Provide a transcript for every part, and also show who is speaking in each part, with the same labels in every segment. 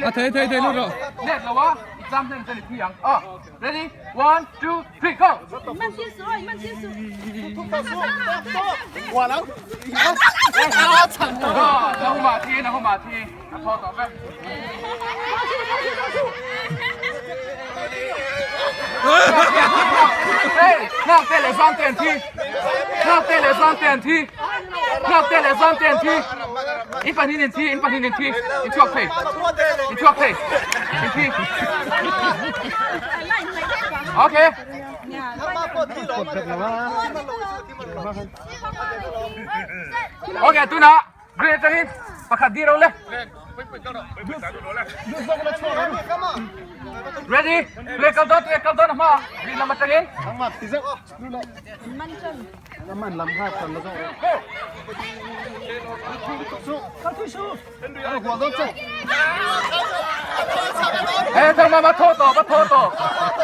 Speaker 1: A thei thei thei lut rawh. Let lo a, i tlang hnem chuan i thi ang. Aw, ready, one, two, three, go!
Speaker 2: Man tir suh oi, man tir suh.
Speaker 1: Nahuma thi, Nahuma thi, a thaw tawh vek. Hey, nghak te leh zang te an thi. Nghak te leh zang te an thi. Nghak te leh zang te an thi. In pahnih in thi, in pahnih in thi. In chhuak thei. In chhuak thei. In thi. Okay. Okay, tuna green atangin pakhat dir le. Ready? Play kal don, play kal don hma. Green lam atangin. Ê, thằng mà mà thô tổ, mà thô tổ,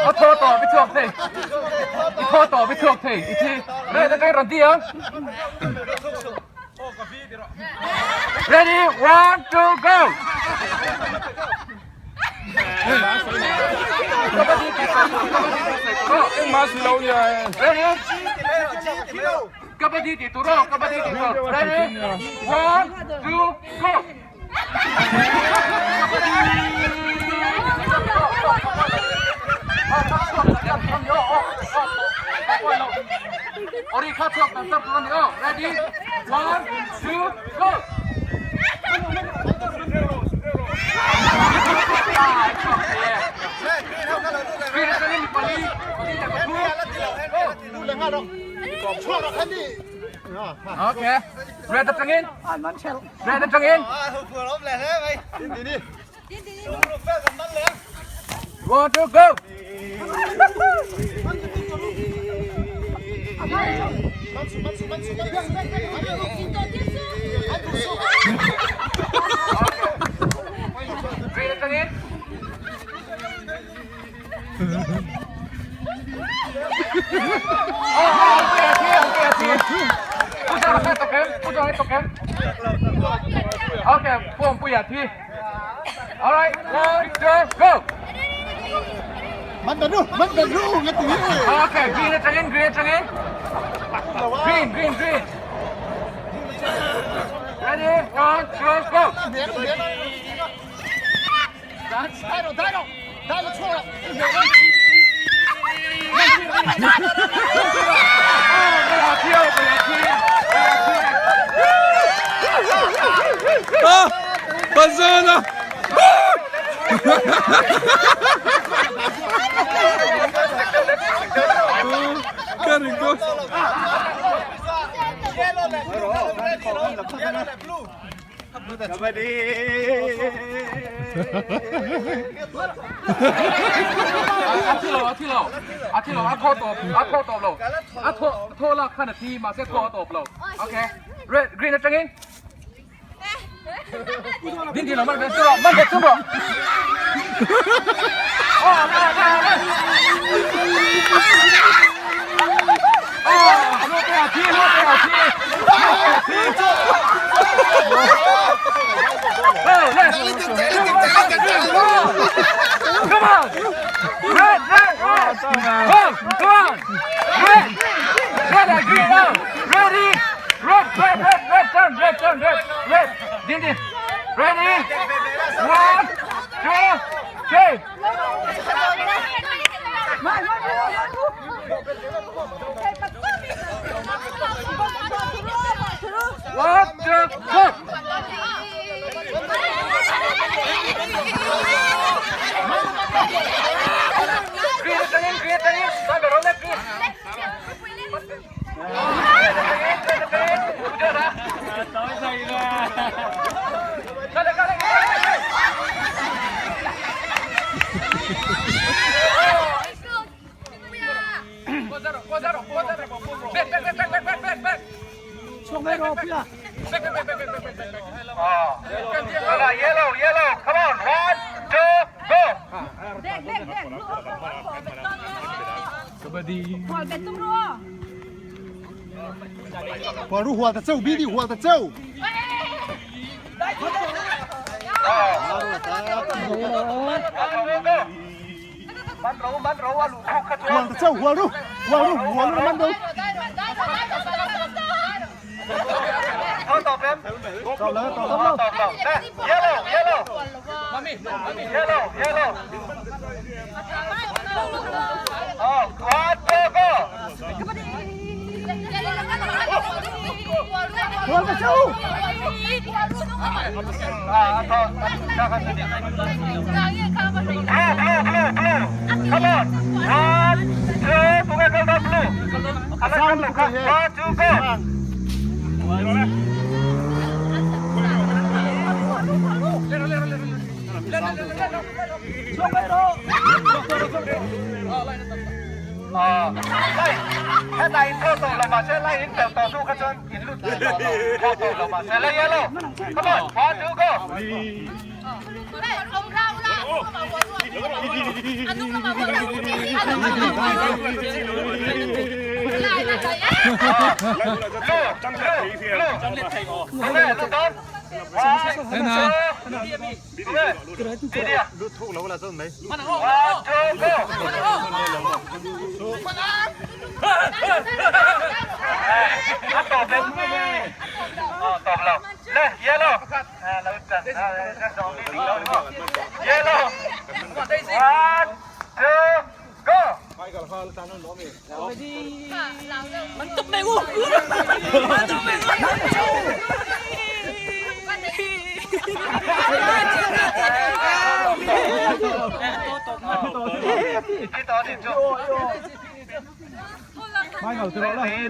Speaker 1: mà thô tổ, bị chuộc thì, bị thô tổ, bị chuộc thì, bị thi. Đây, đây, đây, đi không? Ready, one, two, go! Ready? Kabaddi ti tur aw, kabaddi ti tur. Ready? One, two, go! Ori kha chhuak tam tam tur a ni aw. Ready? One, two, go! Okay. Red atangin. Red atangin. One, two, go. Red atangin. Okay, puang puya thi. All right, one, two, go.
Speaker 3: Man da ru, man da ru, nga ti.
Speaker 1: Okay, green atangin, green atangin. Green, green, green. Ready? One, two, go.
Speaker 3: 带着带着带着错了。
Speaker 4: 啊，翻身了！看你哥。
Speaker 1: A thi lo, a thi lo, a thi lo, a thaw tawp, a thaw tawp lo, a thaw thaw lak khan a thi mahse thaw a tawp lo. Okay, red green atangin. Ding ding lo man ve chung rawh, man ve chung rawh. Oh, la la la. Oh, lo te a thi, lo te a thi. Lo te a thi. Come on! Red, red, red! Go, come on! Red! Red and green now! Ready? Red, red, red, red, turn, red, turn, red, red! Ding, ding! Ready? One, two, three! One, two, go! Green atangin, green atangin! Sabi, roll left, green! Yellow, yellow, come on, one, two, go!
Speaker 3: Hual ru hual ta cheu bi di hual ta cheu. Hual ta cheu, hual ru, hual ru, hual ru man do. Tawp lo, tawp lo. Hual ta cheu. Sang lutuk hei he.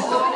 Speaker 3: Sang.